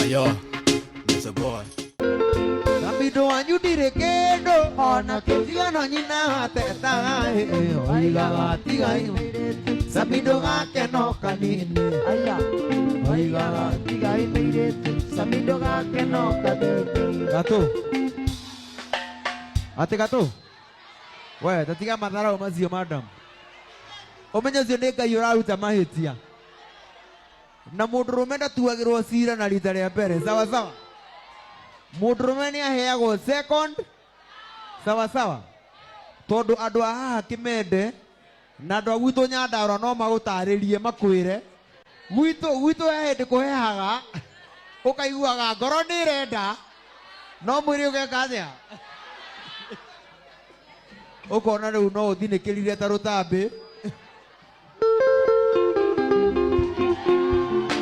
Yo, Mr. Boy. Samido wanyu ndirĩ kĩndũ ona kĩtigano nyina atetaga oigaga tigai Samido gake no kanini Aya, oigaga tigai mũirĩtu, Samido gake no kanini. Gatũ atĩ gatũ we tatiga matharau macio madam ũmenye ũcio nĩ Ngai ũraruta mahĩtia na mũndũrũme ndatuagĩrwo cira na rita rĩa mbere sawa sawa mũndũrũme nĩ aheagwo second sawa sawa tondũ andũ a haha kĩmende na andũ a gwitũ Nyandarũa no magũtarĩrie makwĩre gwitũ gwitũ he hĩndĩ kũhehaga ũkaiguaga ngoro nĩ ĩrenda no mwĩrĩ ũgeka atĩa ũkona rĩu no ũthinĩkĩrire ta rũtambĩ.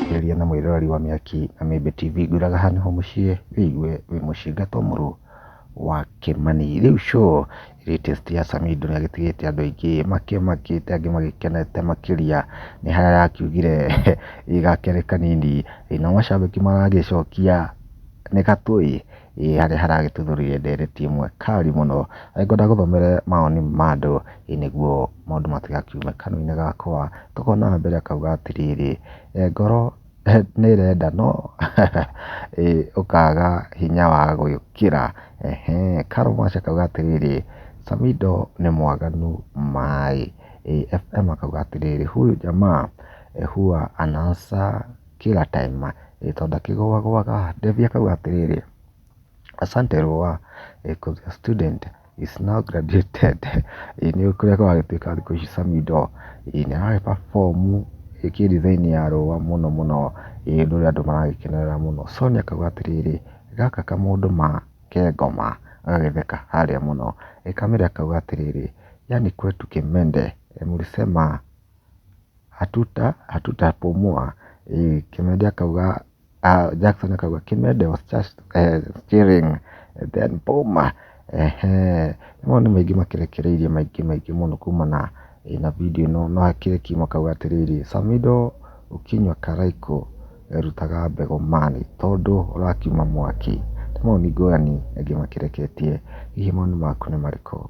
Ngĩaria na mwĩroreri wa Mĩaki na Mĩmbi TV ngwĩraga haha nĩho mũciĩ wĩigue wĩ mũciĩ Ngatũ mũrũ wa Kĩmani. Rĩu show latest ya Samido nĩ agĩtigĩte andũ aingĩ makĩmakĩte angĩ magĩkenete makĩria nĩ harĩa arakiugire ĩ gakerĩ kanini nao macambĩki maragĩcokia nĩ gatũĩ. Ĩĩ harĩa haragĩtuthũrire ndereti ĩmwe kali mũno. Ngwenda gũthomere mawoni ma andũ nĩguo maũndũ matigakiume kanua-inĩ gakwa. Tũkona wa mbere akauga atĩrĩrĩ, ngoro nĩ ĩrenda no ũkaga hinya wa gũkĩra. Carol Masha akauga atĩrĩrĩ, Samido nĩ mwaganu maĩ. FM akauga atĩrĩrĩ, huyu jamaa huwa anaanza kila time tondũ ndakĩgũagũaga. Debbie akauga atĩrĩrĩ, asante Rũa cause your student is now graduated. Nĩ kũrĩa kũragĩtuĩka thikũ ici Samido nĩ aragĩ perform kĩ design ya Rũa mũno mũno, ũndũ ũrĩa andũ maragĩkenerera mũno. Sonia akauga atĩrĩrĩ, gaka kamũndũ ma ke ngoma, agagĩtheka harĩa mũno. Kamĩrĩ akauga atĩrĩrĩ, yani kwetu Kimende mlisema hatuta hatutapumua. Kĩmende akauga Jackson akauga Kimende was just steering then boom. Ehe, mau nĩ maingĩ makĩrekereirie maingĩ maingĩ mũno kumana na video ĩno no hakĩrĩ Kim akauga atĩrĩrĩ, Samido ukinywa karaiko rutaga mbegũ mani tondũ ũrakiuma mwaki. Nĩ maoni ngũrani angĩ makĩreketie, hihi mawoni maku nĩ marĩkũ?